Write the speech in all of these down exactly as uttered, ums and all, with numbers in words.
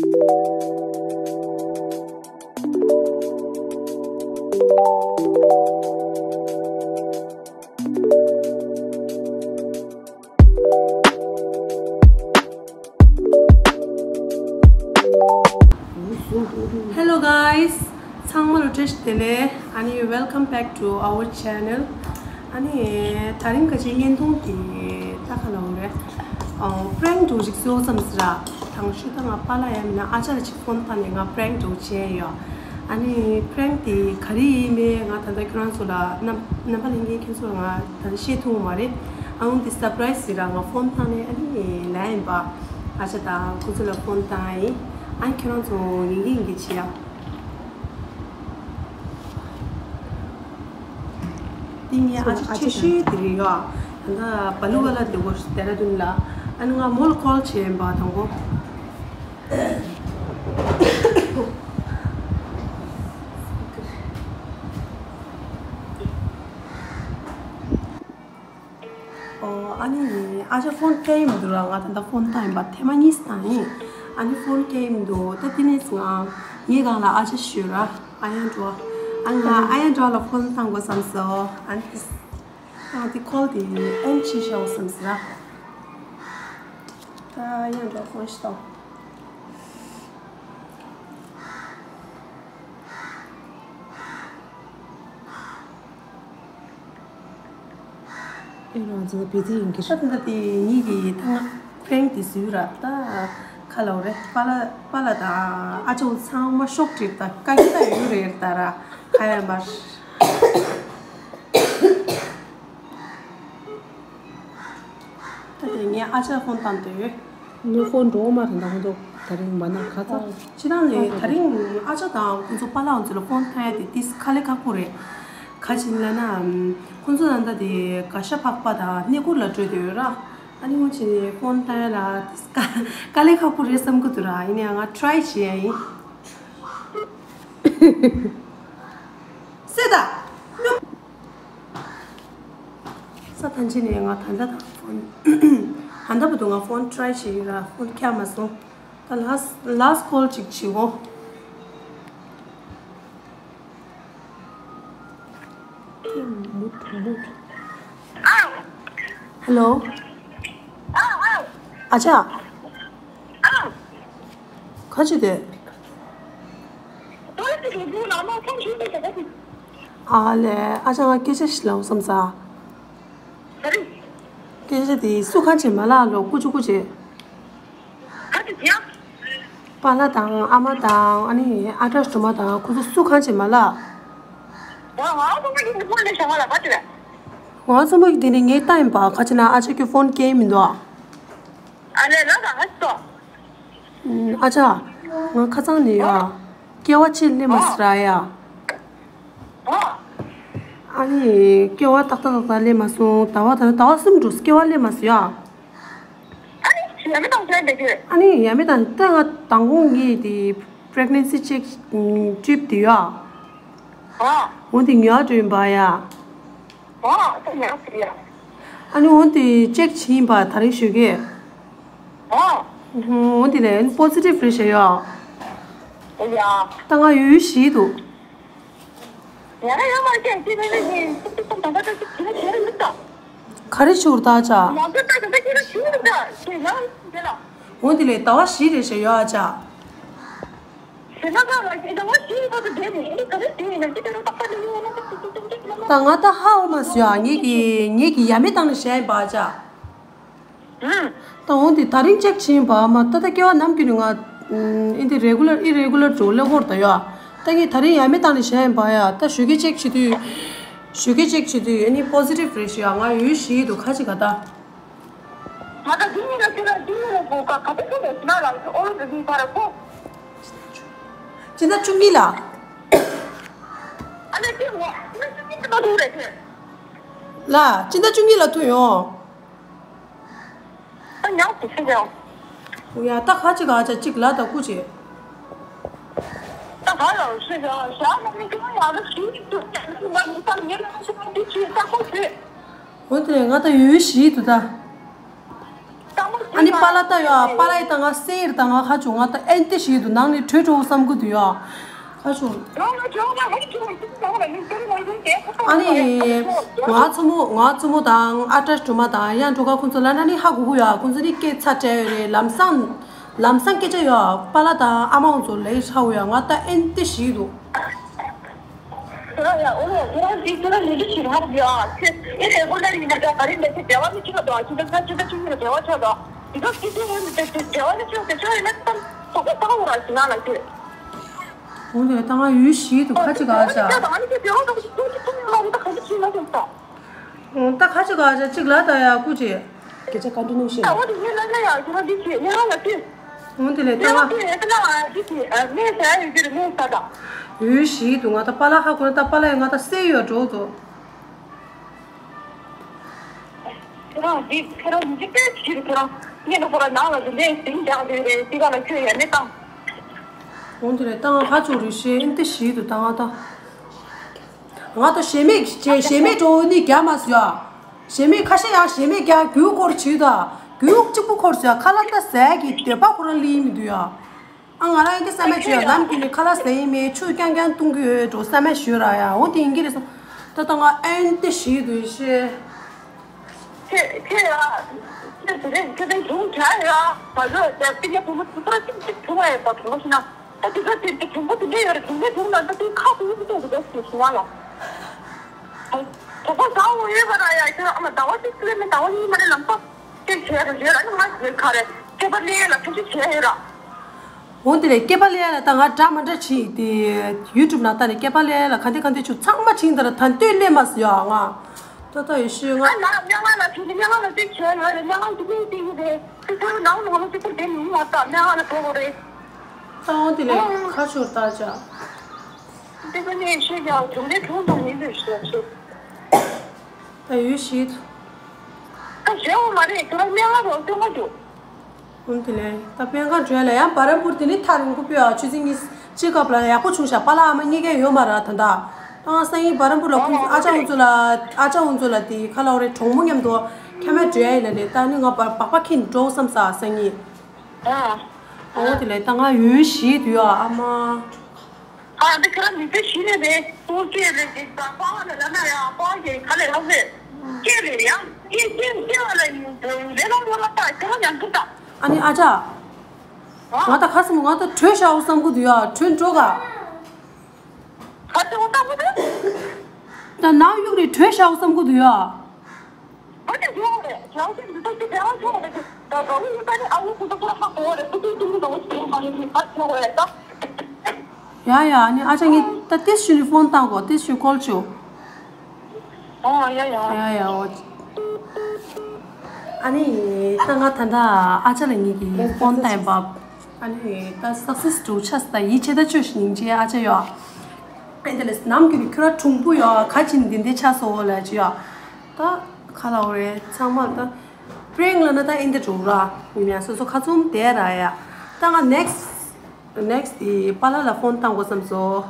Hello guys, ཚང་མ་ལ་བཀྲ་ཤིས་བདེ་ལེགས། ཨ་ནི་welcome back to our channel. ཨ་ནི་དེ་རིང་གི་ཅིག་བརྙན་ཐུང་དེ་ད་ག་ལབ་དགོས་རེད། ཨ། པྲེང་འདྲ་བོ་ཞིག་བཟོ་བསམ་སོང་ར། དང་ཤོས་ད་ང་པཱ་ལགས་ཡང་མིན་ན་ཨ་ཅག་ལ་ཅིག་ཕོན་བཏང་ནས་ང་པྲེང་འདྲ་བོ་བྱས་ཡོད། ཨ་ནི་པྲེང་དེ་ག་རེ་ཡིན་མིན་ང་ད་ལྟ་ཁྱོད་རང་ཚོ་ལ་རྣམ་རྣམ་པ་ལྷན་རྒྱས་ཁྱོད་ཚོ་ལ་ང་ད་ལྟ་བཤད་ཐུབ་ཀྱི་མ་རེད། ཨ། འོན་ཏེ་སར་པ་རའི་སི་ཟེར་ར། ང་ཕོན་བཏང་ནས་ཨ་ནི་ལབ་ཡིན་པ། ཨ་ཅག་དང་ཁོ་ཚོ་ལ་ཕོན་བཏང་ཡིན། ཨ། ཁྱོད་རང་ཚོ་ཡིན་གྱི་ཡིན་གྱི་བྱེད་ཡ། འདི་ངའི་ཨ་ཅག་ཆེ་ཤོས་དེ་རེད་ཡ། ད་ལྟ་བ་ལུ་ག་ལ་བསྡད་ཡོད་ཌེ་ར་ཌུན་ལ། ཨ་ནི་ང་མོ་ལ་ཀོལ་བྱས་ཡིན་པ་དང་པོ། ཨོ། ཨ་ནི་ཨ་ཅག་ཕོན་རྒྱག་གི་མི་འདུག་ར། ང་ད་ལྟ་ཕོན་བཏང་ཡིན་པ་ཐེངས་མ་གཉིས་བཏང་ཡིན། ཨ་ནི་ཕོན་རྒྱག་གི་མི་འདུག་ད་དེ་ནས་ང་ངའི་སྒང་ལ་ཨ་ཅག་ཞུ་ར། ཨ་ཡང་འགྲོ། ཨ་ང་ཨ་ཡང་འགྲོ་ལ་ཕོན་བཏང་དགོས་བསམ་སོང་། ཨ་ནི་ཨ་དེ་ཁོལ་དེ་ཨེན་ཆི་ཤའོ་བསམ་སོང་ར། ད་ཨ་ཡང་འགྲོ་ཕོན་ཞིག་བཏང་། ཨེ་རང་ཚོ་བི་ཏི་ཡིན་གྱི་ད་ད་ད་དེ་ཉིད་ཀྱི་ད་ང་ཕྲེང་དེ་བཟོས་ར། ད་ཁ་ལོ་རེ་པཱ་ལགས་པཱ་ལགས་དང་ཨ་ཅོ་ཚང་མ་ཤོག་དྲིལ་ད་ཀ་གི་ད་ཡོད་རེད་ད་ར། ཁ་ཡ་མར། ད་དེ་ངས་ཨ་ཅག་ཕོན་བཏང་དུས། ངའི་ཕོན་འགྲོ་མ་རེད་ད། ཁོང་ཚོ་དེ་རིང་མ་ན་ཁ་ཚ། ཨོ། ཁྱེད་རང་ལས་དེ་རིང་ཨ་ཅག་དང་ཁོང་ཚོ་པཱ་ལགས་ཚོ་ལ་ཕོན་བཏང་ཡ་དེ་ཏིས་དཀའ་ལས་ཁག་པོ་རེད། ག་ཅི་ལབ་ན། ཁོང་ཚོ་ད་ལྟ་དེ་ག་ཤ་ཕག་པ་དང་སྣེ་ཁུར་ལ་འགྲོ་དུས་ར། ཨ་ནི་ཁོང་ཚོ་ཕོན་བཏང་ཡ་ལ་ཏིས་དཀའ་དཀའ་ལས་ཁག་པོ་རེད་བསམ་གི་འདུག་ར། ཡིན་ནའང་ང་ཊི་རའི་བྱེད་ཡ་ཡིན། སེ་ད། ས་ཐམས་ཅད་ནས་ང་ད་ལྟ་དང་ཕོན། ད་ལྟ་བར་དུ་ང་ཕོན་ཊི་རའི་བྱས་ཡོད་ར། ཕོན་ཁྱབ་མ་སོང་། ད་ལཱས་ལཱས་ཀོལ་ཅིག་བྱེད་གོ། ཧེ་ལོ། ཨ་ཅག་ག་ཅི་དེ། ཨ་ལས། ཨ་ཅག་ང་སྐད་ཆ་ཞིག་ལབ་བསམ་ས། སྐད་ཆ་དེ་སུ་གང་བྱེད་མ་ལབ་ལོ། ཀུ་ཅི་ཀུ་ཅི། པཱ་ལགས་དང་ཨ་མ་དང་ཨ་ནི་ཨ་ཏྲ་སྒྲོལ་མ་དང་ཁོ་ཚོ་སུ་གང་བྱེད་མ་ལབ། ང་ཚོ་མོ་གི་དེ་ནས་ངས་བལྟས་ཡིན་པ། ག་ཅི་ན་ཨ་ཅག་གི་ཕོན་རྒྱག་གི་མི་འདུག་ཨ་ལས་ལ་ད་ཧ་སོ། ཨ་ཅག་ང་ཁ་སང་ནས་ཡ། སྐྱེ་བ་ཕྱིར་སླེབས་མ་སོང་ར་ཡ། ཨ་ནི་སྐྱེ་བ་ཏག་ཏག་ཏག་ཏག་སླེབས་མ་སོང་། ཟླ་བ་ད་ཟླ་བ་གསུམ་འགྲོ་སྐྱེ་བ་སླེབས་མ་སོང་ཡ། ཨ་ནི་ཡ་མེད་དང་ཟེར་འདི་དུས། ཨ་ནི་ཡ་མེད་དང་ད་ང་དང་པོ་ངས་དེ་པྲེག་ནན་སི་ཅེག་ཊུབ་དེ་ཡ། འོ་དེ་ཉོ་འགྲོ་ཡིན་པ་ཡ། ཨ་ནི་འོ་དེ་ཅེག་བྱས་ཡིན་པ་དེ་རིང་ཞོགས་ཀས། འོ་དེ་ལས་པོ་སི་ཊིབ་རེད་ཤག་ཡ། ད་ང་ཡོད་ཡོད་ཤི་འདུག་ཡ་ཡ་མ་ཅན་ཅི་ནས་ནས་ཏུ་ཏུ་ཏུ་ཏུ་ཏུ་ཏུ་ཏུ་ཏུ་ཏུ། ག་རེ་བྱུང་ད་ཅག་མ་ཏུ་ཏུ་ཏུ་ཏུ་ཏུ་ཏུ་ཏུ་ཏུ། འོ་དེ་ལས་ཟླ་བ་བཞི་རེད་ཤག་ཡ་ཅག་ད་ང་ད་ཧ་འོ་མ་སུ་ཡ། ངེད་ཀྱི་ངེད་ཀྱི་ཡ་མེད་བཏང་ནས་བཞག་ཡིན་པ་ཅག་ད་འོང་དེ་ད་རིང་ཅེག་བྱས་ཡིན་པ་མ། ད་ད་སྐྱེ་བ་ནམ་རྒྱུན་ནས་ང་ཨིན་དེ་རེ་གུ་ལར་ཨི་རེ་གུ་ལར་འགྲོ་ལེ་ཧོར་ད་ཡོད། ད་ངས་ད་རིང་ཡ་མེད་བཏང་ནས་བཞག་ཡིན་པ་ཡ། ད་ཞོགས་ཀས་ཅེག་བྱེད་དུས། ཞོགས་ཀས་ཅེག་བྱེད་དུས་ཨ་ནི་པོ་སི་ཊིབ་རེད་ཤག་ཡ། ང་ཡོད་ཤི་འདུག་ག་ཅི་ག་ད། ང་ད་འདི་ཉིད་ལ་ཁྱོད་ལ་འདི་ཉིད་ལ་གོ་ག་ག་དེ་ཁྱོད་ལ་ཞི་མ་ལ་ཨོ་ལོ་དེ་འདི་ཕ་ར་གོ། སྤྱི་ཟླ་བཅུ་གཉིས་ལ། ཨ་ལས་དེ་ངོ་ཨ་ལས་བཅུ་གཉིས་ཀྱི་ནང་དུ་རེད་དེ། ལ་སྤྱི་ཟླ་བཅུ་གཉིས་ལ་ཐུག་ཡོང་། ད་ཉག་ཏུ་ཤི་ཡང་། ཡ་ད་ག་ཅི་ག་ཅག་ཅིག་ལ་ད་སྐུ་ཅི། ད་ག་ལ་ཤི་ཡང་ཞག་ན་མི་ཀྱང་ཡང་ལ་ཤི་ཏུ་ང་མི་ད་ངེ་ལ་ཤི་ན་འདི་ཅི་ད་ཁོ་ཤི། འོ་དེ་ང་ད་ཡོད་ཤི་དུ་ད། ད་མོ་ ཨ་ནི་པཱ་ལགས་ད་ཡ། པཱ་ལགས་ད་ང་སེར་ད་ང་ཁ་ཆུ་ང་ད་ཨན་ཏི་ཞིག་ཏུ་ནང་ནས་བྲོས་འགྲོ་བསམ་གི་འདུག་ཡ། ཁ་ཆུ། ཨ་ནི་ང་ཚོ་མོ་ང་ཚོ་མོ་དང་ཨ་ཏྲ་སྒྲོལ་མ་དང་གཡང་སྒྲོལ་དཀར་ཁོང་ཚོ་ལ་ན་ནི་ཧ་གོ་གི་ཡ། ཁོང་ཚོ་ནི་སྐད་ཆ་བྲལ་ཡོད་རེད། ལམ་སང་ལམ་སང་སྐད་ཆ་ཡ། པཱ་ལགས་དང་ཨ་མ་ཁོང་ཚོ་ལས་ཧ་གོ་ཡ། ང་ད་ཨན་ཏི་ཞིག་འདུག་ཁྱོད་རང་ཡ། ཨོ་ལེ། ཁྱོད་རང་འདི་ཁྱོད་རང་ལས་འགུལ་ཞིག་རག་ཡ། ཁྱོད་ཨེ་ལས་ཁོ་ལ་ཡིན་ན་ད་ག་རེ་འདྲ་ཁྱོད་འབྲེལ་བ་མི་ཆོག་དོ། ཁྱོད་ད་ཁྱོད་ད་ཁྱོད་ཀྱི་འབྲེལ་བ་ཆོག་དོ། འདི་ག་ཁྱོད་ཁྱོད་ཡིན་ད་ཁྱོད་འབྲེལ་བ་མི་ཆོག་དེ་ཁྱོད་ཡིན་ན་ད་ཁོ་ཁོ་ད་འོ་ར་ཞིག་ན་ལ་ཁྱོད། འོ་དེ་ད་ང་ཡུལ་ཞིག་ཏུ་ཁ་ཅིག་ག་ཅག་ཁྱོད་ད་ང་ནི་ཁྱོད་འབྲེལ་བ་ད་ཁྱོད་ཁྱོད་ཁྱོད་ཡིན་ན་འོ་ད་ག་ཅིག་ཁྱོད་ཡིན་ན་ཁྱོད་ད། ད་ཁ་ཅིག་ག་ཅག་ཅིག་ལ་ད་ཡ་སྐུ་ཅི། སྐད་ཆ་ག་འདྲ་ནུས་ཤེས། ཨ་འོ་དེ་ངས་ལབ་ན་ཡ། ཁྱོད་རང་འདི་བྱེད། སྙན་ངག་ལ་ལྟོས། འོ་དེ་ལས་ལྟ་བ། སྙན་ངག་ལྟོས་ཡ། ལྟ་ན་འདི་བྱེད། ཨ་ངས་ཟ་ཡ་ཡོད་ཀྱི་རེད། ངས་ཟ་ད། ཡུལ་ཞིག་ཏུ་ང་ད་པཱ་ལགས་ཧ་གོ་ན་ད་པཱ་ལགས་ཡ་ང་ད་སེ་ཡོད་འགྲོ་དོ། ཁྱོད་རང་འདི་ཁྱོད་རང་འདི་དཔེ་བྱེད་ཀྱི་རེད། ཁྱོད་རང་ངས་ད་ཁོ་རང་ནང་ལ་འདི་འདྲའི་ཟིང་རྒྱག་དེ་རེད། དེ་ག་ལ་ཁྱོད་ཡ་མེད་དང་། འོ་དེ་ལས་ད་ང་ཧ་ཅོ་རུ་ཤེས། ཨིན་ཏི་ཞིག་ཏུ་ད་ང་ད། ང་ད་ཞེ་མེད་ཅེ་ཞེ་མེད་འགྲོ་ནི་རྒྱ་མ་སུ་ཡ། ཞེ་མེད་ཁ་ཤས་ཡ་ཞེ་མེད་རྒྱ་རྒྱུ་སྐོར་བྱེད་ད། རྒྱུ་གཅིག་པུ་འཁོར་སུ་ཡ། ཁ་ལག་ད་ཟས་ཀྱི་འདོད་པ་ཁོ་རང་ལི་མི་འདུག་ཡ། ཨ་ང་རང་ཡིན་ཏེ་བསམ་མེད་བྱོས་ཡ། ནམ་རྒྱུན་ནས་ཁ་ལག་ཟས་ཡིན་མེད་ཆུ་རྐྱང་རྐྱང་བཏུང་གི་ཡོད་འགྲོ་བསམ་མེད་བྱོས་ར་ཡ། འོ་དེ་ཡིན་གྱི་རེད་སོང་། ད་ད་ང་ཨན་ཏི་ཞིག་ཏུ་ཤེས། ཁྱེད་ཁྱེད་ཨ། ཁྱེད་དེ་རིང་ཁྱེད་དེ་སྒྲུང་དྲན་ཡོད་ཨ། ང་ཚོ་དེ་སྤུན་ཀྱག་བུ་མོ་དེ་ཚོ་ཅིག་ཅིག་བྱུང་བ་ཡོད་པ། དྲུང་པོ་ཞིག་ན་ད་དེ་ཚོ་དེ་དེ་དྲུང་པོ་དེ་འདྲ་ཡོད་རེད། དྲུང་པོའི་དྲུང་ལ་ད་དེ་ཁ་དེ་ཡིན་དེ་འདུག་ཟེར་སོང་བ་ལ། གྲོགས་པོ་བཟང་བོ་ཡོད་པ་ར་ཡ། ཁྱེད་ཨ་མ་ཟླ་བ་གཅིག་ཚུད་མེད། ཟླ་བ་གཉིས་མ་རེད། ལམ་སང་སྐད་བྱས་རེད་ཡོད་ར། ཨ་ནི་ང་ཟེར་ག་རེ་སྐེད་པ་ལས་ལ་ཐུགས་རྗེ་ཆེ་ཡོད་ར། འོ་དེ་ལས་སྐེད་པ་ལས་ལ་ད་ང་འདྲ་མ་འདྲ་བྱེད་དེ། ཡུ་ཊུབ་ནང་ལྟ་ནས་སྐེད་པ་ལས་ལ་ག་འདི་ག་འདི་བྱུང་ཚང་མ་བྱིངས་ད་ར། ད་ལྟོས་ལས་མ་སི་ཡ་ང་། ད་ལྟ་ཡོད་ཤོད་ང་། ཨ་ལ་སྙན་ངག་ལ་བྱེད་ཀྱི། སྙན་ངག་ལ་ཏིག་བྱས་ཡོད་རེད། སྙན་ངག་འདི་ནས་ཏིག་ཡིན་རེད། ཏིག་ཏིག་ནང་ནང་ལ་ཏིག་ཏིག་དེ་མིན་མ་ལྟ། སྙན་ངག་ལ་གོ་དགོས་རེད། ད་འོ་དེ་ལས་ཁ་ཆོར་ལྟ་ཅག་ཏིག་ཏིག་ནས་ཤོད་ཀྱང་དྲུང་ལས་དྲུང་དང་ཡིན་རེད་ཤོད་ཤོད། ད་ཡོད་ཤིག་ད་བྱེད་འོ་མ་རེད། ཁྱོད་རང་སྙན་ངག་རོགས་སྟོན་ག་འགྲོ། འོན་ཏེ་ལས་ད་དཔེ་ཁ་འགྲོ་ལ་ཡང་བ་ར་པུར་དེ་ནི་ཐག་རིང་པོ་པོ་ཡ། ཆུ་ཚོད་གཉིས་ཅི་སྐབས་ལ་ཡག་པོ་བྱུང་ཤག་པཱ་ལགས་ཨ་མ་གཉིས་ཀ་ཡོད་མ་ར། ད་ད་ང་སང་ཉིན་བ་ར་པུར་ལ་ཁོང་ཨ་ཅག་འུ་ཚོ་ལ་ཨ་ཅག་འུ་ཚོ་ལ་དེ་ཁ་ལ་འོ་རེ་གྲོགས་མོ་མཉམ་དུ་ཁྱམས་མ་འགྲོ་ཡ་ཡིན་ལ་རེད། ད་ནི་ང་བ་སྦག་སྦག་ཁྱེར་འགྲོ་བསམ་ས་སང་ཉིན། ཨ་འོ་དེ་ལས་ད་ང་ཡུན་ཞིག་དུས་ཨ་མ། ཨ་འདི་ཁྱོད་རང་མི་ཚེ་ཞིག་ནས་རེད། སྤོ་སྐྱེས་རེད། ཅིག་ད་པཱ་ལགས་ལ་ན་ཡང་པཱ་ལགས་ག་ལས་ལབ་རེད། སྐྱེས་རེད་ཡང་སྐྱེས་སྐྱེས་སྐྱེས་བ་ལ་ཡིན་ལས་ལ་ལོ་ལ་ད་ཁྱོད་རང་ཡང་འདུག་ད། ཨ་ནི་ཨ་ཅག་ང་ད་ཁ་སང་ང་ད་བྲོས་ཤག་འོ་བསམ་གི་འདུག་ཡ། བྲོས་འགྲོ་ག་ཁ་ཆེ་འོ་བསམ་གི་འདུག་ད་ནང་གཡུག་རེ་བྲོས་ཤག་འོ་བསམ་གི་འདུག་ཡ། ཡ་ཡ། ཨ་ནི་ཨ་ཅག་ངས་ད་ཏིས་ཞུ་ནི་ཕོན་བཏང་གོ། ཏིས་ཞུ་ཀོལ་བྱོས། ཨོ་ཡ་ཡ། ཡ་ཡ་འོ། ཨ་ནི་ད་ང་ད་ལྟ་ཨ་ཅག་ལ་ངེད་ཀྱིས་ཕོན་བཏང་བ། ཨ་ནི་ད་སག་སེས་འགྲོ་ཆགས་ད་ཡིད་ཆེས་ད་བཅོས་ཤིག་སྙིང་རྗེ་ཨ་ཅག་ཡོ། ཨེ་འདི་ལས་ནམ་རྒྱུན་ནས་ཁྱོད་ར་གྲུང་པོ་ཡོད་ཁ་ཅིག་འདི་འདི་ཆགས་སོང་ལ་ཅི་ཡོད། ད་ཁ་ལ་འོ་རེད་ཚང་མ་ད་པྲེང་ལ་ན་ད་ཨེ་འདི་འགྲོ་ར་ཡིན་ཡ་སོ་སོ་ཁ་བཙུམ་བསྡད་ར་ཡ། ད་ང་next next དེ་པཱ་ལགས་ལ་ཕོན་བཏང་དགོས་བསམ་སོང་།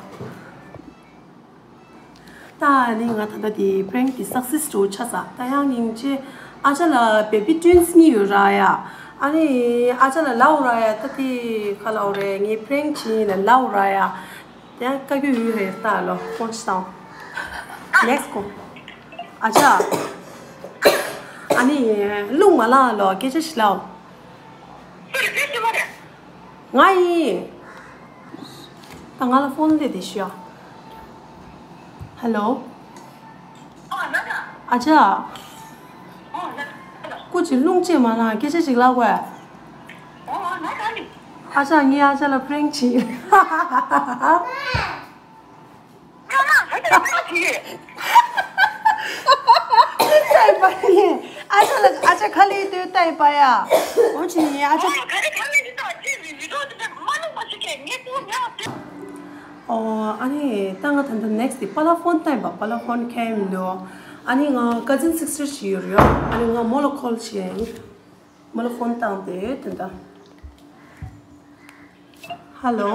ད་ནི་ང་ད་ལྟ་དེ་པྲེང་དེ་སག་སེས་འགྲོ་ཆགས་ས། ད་ཡང་སྙིང་རྗེ་ཨ་ཅག་ལ་བེ་བི་ཊུ་ཝིན་སི་གཉིས་ཡོད་ར་ཡ། ཨ་ནི་ཨ་ཅག་ལ་ལབ་ར་ཡ། ད་དེ་ཁ་ལ་འོ་རེད་ངས་པྲེང་བྱིན་ལ་ལབ་ར་ཡ། དེ་ཡང་བཀའ་བཀྱོན་ཡོད་རེད་ད་ལོ་ཀོན་སི་ཊོན། ནེག་སི་ཀོ། ཨ་ཅག་ཨ་ནི་རླུང་མ་ལངས་ལོ་སྐད་ཆ་ཞིག་ལབ། ང་ཡིན། ད་ང་ལ་ཕོན་སླེབས་དེ་ཤོད། ཧེ་ལོ། ཨ་ཅག་སྐུ་མཁྱེན་རླུང་ཅིག་མ་ལངས་སྐད་ཆ་ཞིག་ལབ་དགོས། ཨ་ཅག་ངས་ཨ་ཅག་ལ་པྲེང་བྱིན། ལྟ་ཡི་པ་ཡིན། ཨ་ཅག་ལ་ཨ་ཅག་ཁ་ལས་ལྟོས་ལྟ་ཡི་པ་ཡ། འོ་ཅི་ནི་ཨ་ཅག་ཨོ་ཨ་ནི་ད་ང་ད་ལྟ་ནེག་སི་དེ་པཱ་ལགས་ཕོན་བཏང་ཡིན་པ། པཱ་ལགས་ཕོན་ཁྱེར་མི་འདུག་ཨ་ནི་ང་ཀ་ཛིན་སིས་ཊར་ཞིག་ཡོད་རེད། ཨ་ནི་ང་མོ་ལ་ཁོལ་བྱས་ཡིན། མོ་ལ་ཕོན་བཏང་སྟེ་དེ་འདྲ། ཧེ་ལོ།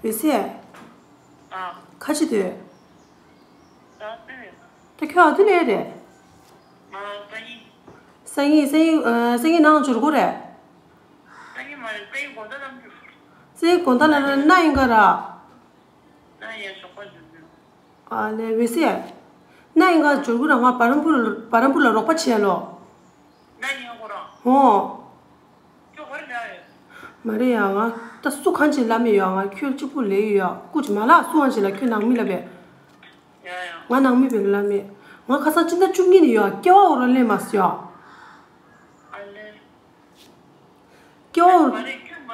ཡོད་སེ། ཨ། ཁ་ཆེ་དུས། ད་ཁྱོད་ཨ་དུ་ལས་རེད། ཨ། ད་ཡིན། སང་ཉིན་སང་ཉིན་ཨ། སང་ཉིན་ནང་འབྱོར་དགོས་རེད། སང་ཉིན་མ་རེད། སང་ཉིན་དགོང་དག་ལ་འབྱོར། སང་ཉིན་དགོང་དག་ལ་ན་ཡིན་ག་ར། ན་ཡ་ཞོགས་པ་འབྱོར་འབྱོར། ཨ་ལེ་འོད་ཟེར། ན་ཡིན་ག་འབྱོར་དགོས་ར། ང་བ་རམ་པུར་བ་རམ་པུར་ལ་རོགས་པ་བྱས་ལོ། ན་ཡིན་ག་ར། ཨོ། ཁྱོད་ག་རེ་ལ་ཡོད། མ་རེད་ཡ། ང་ད་སུ་གང་ཅིག་ལབ་མེད་ཡ། ང་ཁྱོད་གཅིག་པུ་ལས་ཡོད་ཡ། སྐུ་མཁྱེན་མ་ལགས། སུ་གང་ཅིག་ལ་ཁྱོད་ནང་མི་ལབ་པས། ཡ་ཡ། ང་ནང་མི་བེ་ལ་མེད། ང་ཁ་སང་སྤྱི་ཟླ་བཅུ་གཉིས་ནས་ཡོད། སྐྱེ་བ་འོ་ར་ལེན་མ་སོང་ཡ། ཨ་ལེ། སྐྱེ་བ་འོ། མ་རེད། ཁྱོད་མ།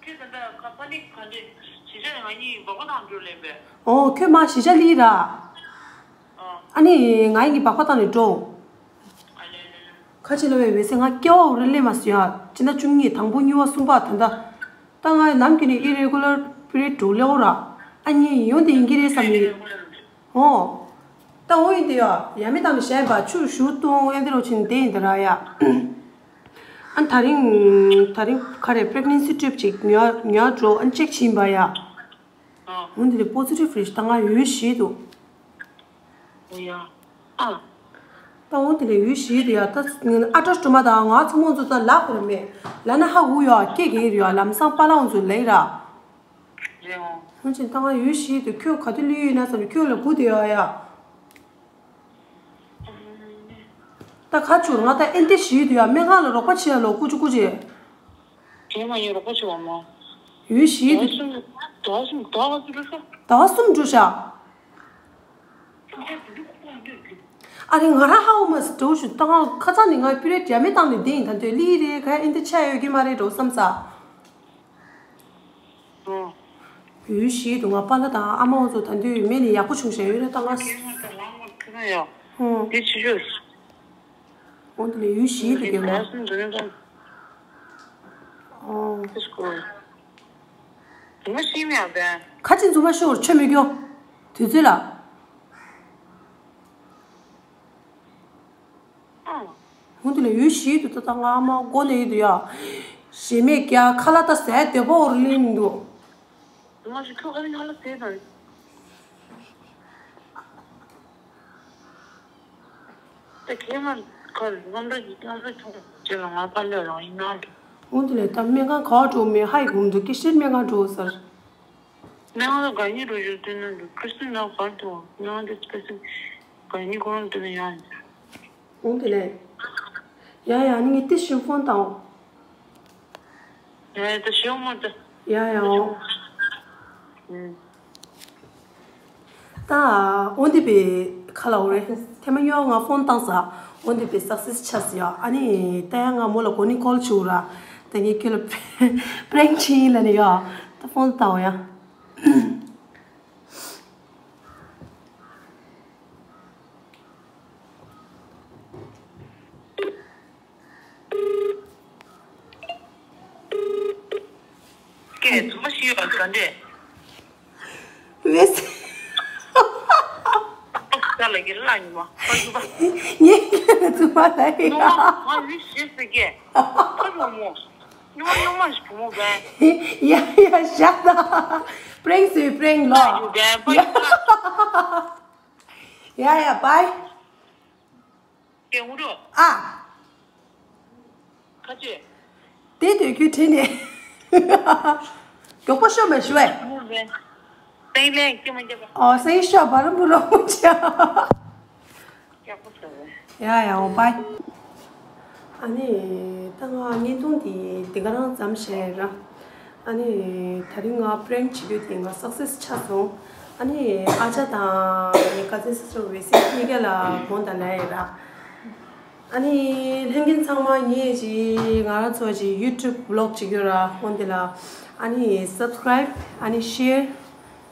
ཁྱོད་ད་ལྟ་ཁ་པ་ནི་ག་འདྲས་གཞིས་ཆགས་ང་གཉིས་འབག་པ་དང་འགྲོ་ལེན་པས། ཨོ། ཁྱོད་མ་གཞིས་ཆགས་ལི་ར། ཨ་ནི་ང་གཉིས་འབག་པ་དང་ནས་འགྲོ། ཨ་ལེ་ལེ་ལེ། ཁ་ཆེ་ལོ་བའི་འོད་ཟེར། ང་སྐྱེ་བ་འོ་ར་ལེན་མ་སོང་ཡ། སྤྱི་ཟླ་བཅུ་གཉིས་དང་པོ་གཉིས་པ་གསུམ་པ་ད་ལྟ། ད་ང་ནམ་རྒྱུན་ནས་ཨི་རེ་གུ་ལར་པི་རི་ཡོད་འདྲ་བོ་ར། ཨ་ནི་ཡོང་དེ་ཡིན་གྱི་རེད་བསམ་ཡོད། ཨོ། ད་འོ་ཡིན་དེ་ཡ། ཡ་མི་དང་ནི་གཞན་པ་ཆུ་ཞུ་བཏུང་ཨེ་འདི་རོ་ཆིན་དེ་ཡིན་དེ་ར་ཡ། ཨ་ད་རིང་ད་རིང་ག་རེ་པི་རེག་ནན་སི་ཊེ་སི་ཊི་ཅིག་ཉོ་ཉོ་འགྲོ། ཨ་ཅེག་བྱིན་པ་ཡ། ཨོ། འོ་འདི་ལས་པོ་སི་ཊིབ་རེད་ཤག་ད་ང་འོད་ཞིག་འདུག་ཨོ་ཡ། ཨ། ད་འོ་དེ་ལས་འོད་ཞིག་འདུག་ཡ། ད་ཨ་ཏྲ་སྒྲོལ་མ་དང་ང་ཚོ་མོ་ཚོ་ད་ལབ་དགོས་རེད་མེད། ལབ་ན་ཧ་གོ་ཡ། སྐད་ག་རེ་ཡ། ལམ་སང་པཱ་ལགས་ཚོ་ལབ་ར། རེད་འོ། འོན་ཀྱང་ད་ང་འོད་ཞིག་འདུག་ཁྱོད་ག་དུས་ལུས་ཡོད་ན་བསམ། ཁྱོད་ལ་སྒུག་བསྡད་ཡོད་ཡ། ད་ཁ་ཆུར་ང་ད་ཨེ་འདི་ཞིག་འདུག་ཡ། སྨན་ཁང་ལ་རོགས་པ་བྱེད་ཡ་ལོ། ཀུ་ཅི་ཀུ་ཅི། དེ་མ་ཡིན་རོགས་པ་བྱེད་བ་མོ། འོད་ཞིག་འདུག་ཟླ་བ་གསུམ་ཟླ་བ་གསུམ་འགྲོ་ཤག་ཟླ་བ་གསུམ་འགྲོ་ཤག་ཨ་རེ་ང་རང་ཧ་གོ་མ་སོང་འགྲོ་ཞུ། ད་ང་ཁ་སང་ནས་ང་པི་རི་ཡོད་ཡ་མེད་བཏང་ནས་བསྡད་ཡིན། ད་དུས་ལི་རེད། ག་ཨེ་འདི་ཆ་ཡོད་ཀྱི་མ་རེད་འགྲོ་བསམ་ས། ཨོ། འོད་ཞིག་འདུག་ང་པཱ་ལགས་དང་ཨ་མ་འོ་ཚོ་ད་དུས་མེད་ནས་ཡག་པོ་བྱུང་ཤག་ཡོད་རེད་ད་ང་། ཁྱེད་ང་ད་ལམ་ཁ་ཁ་ཡ། ཨོ། འདི་ཕྱི་ཤོད། འོ་འདི་ལས་འོད་ཞིག་འདུག་གི་ང་། ཨོ། འདི་སྐོར། འཛུལ་མ་ཤེས་མེད་ཨ་བན། ཁ་ཆེ་འཛུལ་མ་ཤོར་ཆོས་མི་སྐྱོ། དུས་ཚོད་ལ། ཨང་། ཧུན་དུ་ལ་ཡུལ་ཞིག་ཏུ་ད་ལྟ་ང་མ་མགོ་ནས་ཡིད་དུ་ཡ། ཞེ་མེད་ཀྱ་ཁ་ལག་ད་ཟས་དེ་པོ་རུ་ལིན་འདུག་ང་ཞིག་ཁྱོད་ཁ་ལག་ཟས་དང་། ད་ཁྱེད་མ་ཁར་ངམ་ར་ངམ་ར་ཁྱོད་ཅེ་ལ་ང་ཁ་ལག་རང་ཡིན་ན། ཧུན་དུ་ལ་ད་སྨན་ཁང་ག་འགྲོ་མེད་ཧ་ཡི་གུམ་འདུག་ཀི་ཤེད་སྨན་ཁང་འགྲོ་ཟེར། ང་ལ་ག་ཉིད་རུ་ཡོད་དུས་ན་འདུག་ཁྲི་སི་ན་བར་དུ་ང་འདི་ཁྲི་སི་ག་ཉིད་གོང་དུ་ཡང་། འོང་དེ་ལས། ཡ་ཡ་ནི་ངས་ཏི་ཤིང་ཕོན་དང་། ཡ་ཡ་ཏི་ཤིང་མོ་ཏི། ཡ་ཡ་འོང་། ད་འོང་དེ་པའི་ཁ་ལ་འོ་རེད། ཐེ་མ་ཡོ་ང་ཕོན་བཏང་ས། འོང་དེ་པའི་སག་སེས་ཆགས་སི་ཡ། ཨ་ནི་ད་ཡ་ང་མོ་ལ་གོ་ནི་ཀོལ་བྱུང་ར། ད་ངས་ཁྱོད་ལ་པྲེང་ཆི་ལ་ནི་ཡ། ད་ཕོན་བཏང་འོ་ཡ། སྐད་དུ་མ་ཤི་ཡོད་པ་ག་འདྲས། ངས་ཁྱོད་ལ་ཚུར་མ་ལབ་ཡིན། ཡ་ཡ་བཞག་ད། པྲེང་སུའི་པྲེང་ལོ། ཡ་ཡ་བའི། ཨ། དེ་དུས་ཁྱོད་དྲིས་ནས། མགྱོགས་པོ་ཤོག་མ་ཞུ་བས། ཨོ་སེང་ཤོག་བར་མུ་རོ་མུ་ཆ། ཡ་ཡ་འོ་བའི། ཨ་ནི་ད་ང་བརྙན་ཐུང་འདི་འདི་ག་རང་ཙམ་བཤད་ར། ཨ་ནི་ད་རིང་ང་པྲེང་བྱེད་རྒྱུ་དེ་ང་སག་སེས་ཆགས་སོང་། ཨ་ནི་ཨ་ཅག་དང་ངའི་ཀ་ཛིན་སི་སི་ཊར་འོད་ཟེར་གཉིས་ཀ་ལ་དགོངས་དག་ལབ་ཡ་ར། ཨ་ནི་ལྷན་རྒྱས་ཚང་མ་ངས་ཅིག་ང་རང་ཚོ་ཅིག་ཡུ་ཊུབ་བི་ལོག་བྱེད་རྒྱུ་ར་འོན་ཏེ་ལ། ཨ་ནི་སབ་སི་ཀ་རའིབ་ཨ་ནི་ཤེར།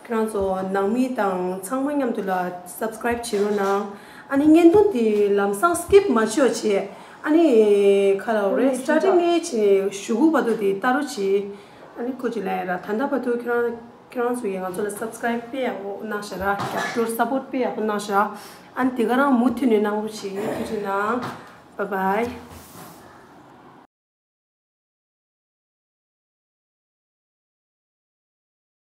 ཁྱེད་རང་ཚོ་ནང་མི་དང་ཚང་མ་མཉམ་དུ་ལ་སབ་སི་ཀ་རའིབ་བྱེད་རོགས་གནང་། ཨ་ནི་བརྙན་ཐུང་འདི་ལམ་སང་སི་ཀིབ་མ་བྱེད་བྱེད། ཨ་ནི་ཁ་ལ་རེ་སི་ཊར་ཊིང་ནས་བྱེད་གཞུག་གུ་བར་དུ་དེ་ལྟ་རོགས་བྱེད། ཨ་ནི་ཁོ་ཅིག་ལ་ཡ་ར་ད་ལྟ་བར་དུ་ཁྱེད་རང་ཁྱེད་རང་ཚོ་ཡིས་ང་ཚོ་ལ་སབ་སི་ཀ་རའིབ་དཔེ་ཡག་པོ་གནང་ཤག་ར། རྒྱབ་སྐྱོར་སབ་པོར་དཔེ་ཡག་པོ་གནང་ཤག་ཨ་ནི་དེ་ག་རང་མུ་མཐུད་ནས་གནང་རོགས་བྱེད། ཐུགས་རྗེ་གནང་། བའི་བའི།